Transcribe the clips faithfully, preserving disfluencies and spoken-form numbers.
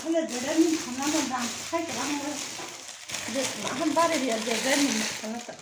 Asole jeder ni khana no dam khai kwbang le. Je aham bare ya jeder ni khana ta.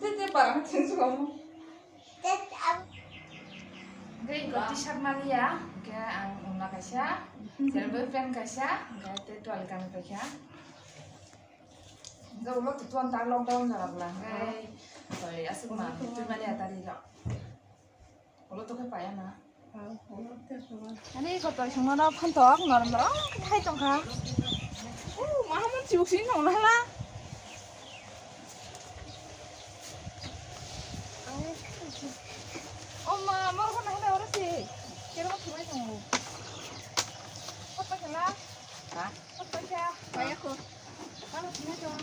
Tei tei parang chwng swkang. Hwnkhe eko t-shirt maliya, hwnkhe ang wngla kaisa, jerbo pant kaisa, hwnkhe tei twal kanwi paikha. Hwnkhe ulo tutuan ta lockdown jora bwla, hwnkhe tei aswk ma twi maliya tari rok. Ulo tokhe paya na. Ani kotor songmano phantok norok norok khai tongkha. O mahamon chibuk sing tong hala. O ma, mor kono hada oro si. Kero thumai tongo. Kotor khala. Ha? Kotor kha. Paya ko. Ano thumai tong.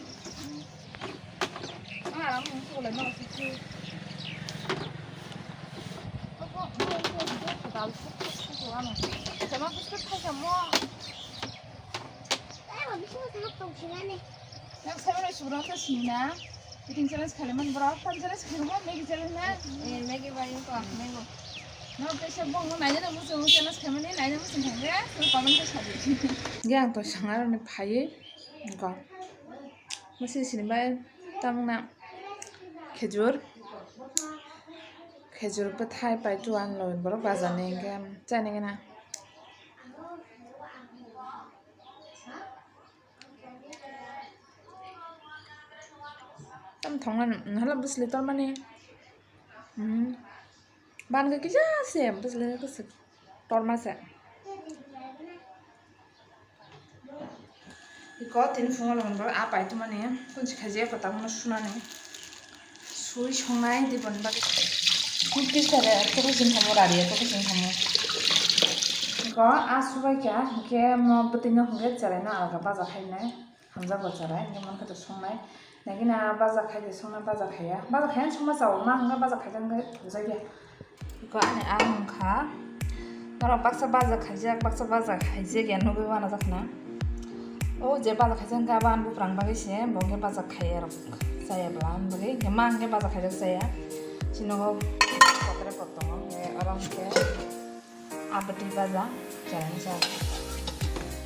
Ah, ang ko le no si. Sama biscuit khai samo. Ai, wa biscuit sama tong sinani. Nang sama na subrang ta sina. Eating challenge khale man bro. Tam challenge khale man, Maggi challenge na. Eh, Maggi ba yung ko, mango. No, pesa bong no naina na musu musu challenge khale man, naina musu khale. So comment ko sabi. Yang to sangar ni phai. Ko. Musi sini bai tam na. Khejur. Khejur bwthai pai tu an lo borok bazar ni hwnkhe chani gana. Tam thongna hala bwsli tormani. Hmm. Ban khe kisa se bwsli kisa torma se. Iko tini phungo lomon bo a pai tumani kunchi khaji eko tangno sunani sui songnai di boni bagwi. Kisa re toko sing khamo rari toko sing khamo. Iko a subai kha hwnkhe mo bwtwino hwnkhe cheraino alga baja khainai. Hamjak bo chara, hingke mankha to songnai. Nagina baja khai de songna baja khaiya. Baja khaiya songma chao ma hingke baja khaijak hingke bujakya. Iko ani ang wngkha. Norok baksa baja khaijak, baksa baja khaijak ya nugui wana jakna. O je baja khaijak hingke abo ani buprang bagwi se bo hingke baja khaiya rok chaya bwla ani bagwi. Hingke ma hingke baja khaijak chaya. Chinogo kotre kotongo hingke oro hingke. Abwtwi baja, chayang sa.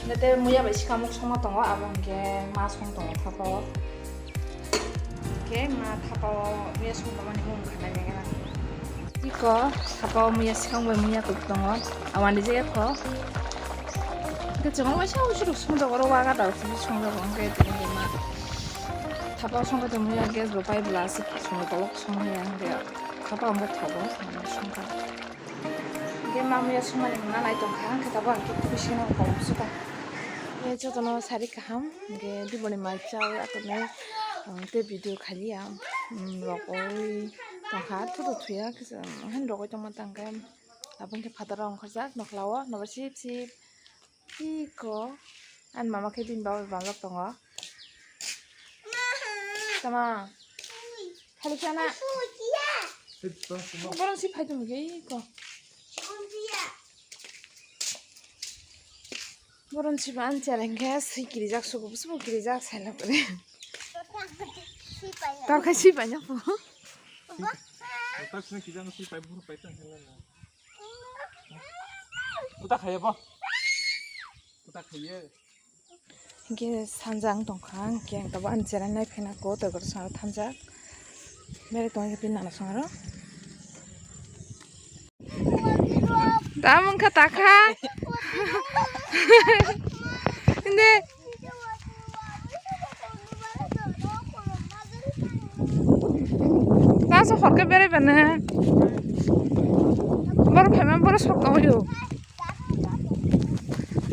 Nete muya bai sikamuk songma tongo, abo hingke ma song tongo thapao. Hingke ma thapao muya song tongmani mung khanai nengena. Iko thapao muya sikang bai muya kuk tongo, awani je eko. Hingke chwng waisa waisa rok song jago, oro waga dal song jago, hingke tini ma thapao song khe muya gas bo pai bla se song tolok song ya hingke thapao hingke thogo song kha. Hingke mamuya sumani mungna nai tongkha, hingke tabuk ang khe bisingo kolom suka. Hingke jotono sari kaham, hingke diboni mai chawi atoknai, um, tei video khaliya, um, rogwi tongkha, thuto thuya, kisa, um, han rogwi tongma tangkhe, abo hingke phataro ongkhorjak, nokhlao, nobar sip sip. Iko. Ani mama khe bini baba bai bangjak tongo. Tama. Khali khana. Borong si phai tongwi iko. Borong si ban chereng khe si kirijak sugo, busu kirijak sai na pore. Tor khai si pai na po. Tor khai si pai bu pai tang khala na. Kuta khaiye bo. Kuta khaiye. Hingke sanja ang tongkha, hingke ang tabuk ani chera nai phai nangkho, tei borok songro thamjak. Bere tongkhe bini nana songro. Tamo wngkha takha. Hindi. Taso horke berai bana. Boro phaima boro sok tongyo.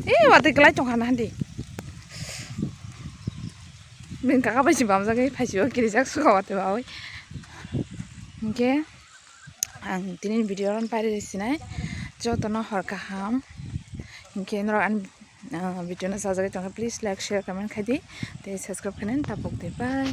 Ee, watwi kwlai tongkha na handi. Bini kaka bai se bamjagwi phaisio kirijak suka watwi bawi. Hingke ang tini video rok pairwi sinai jotono hor kaham. Hingke norok ani, ah, video no sajagwi tongkha, please like, share, comment khaidi tei subscribe khainani tapok di. Bye.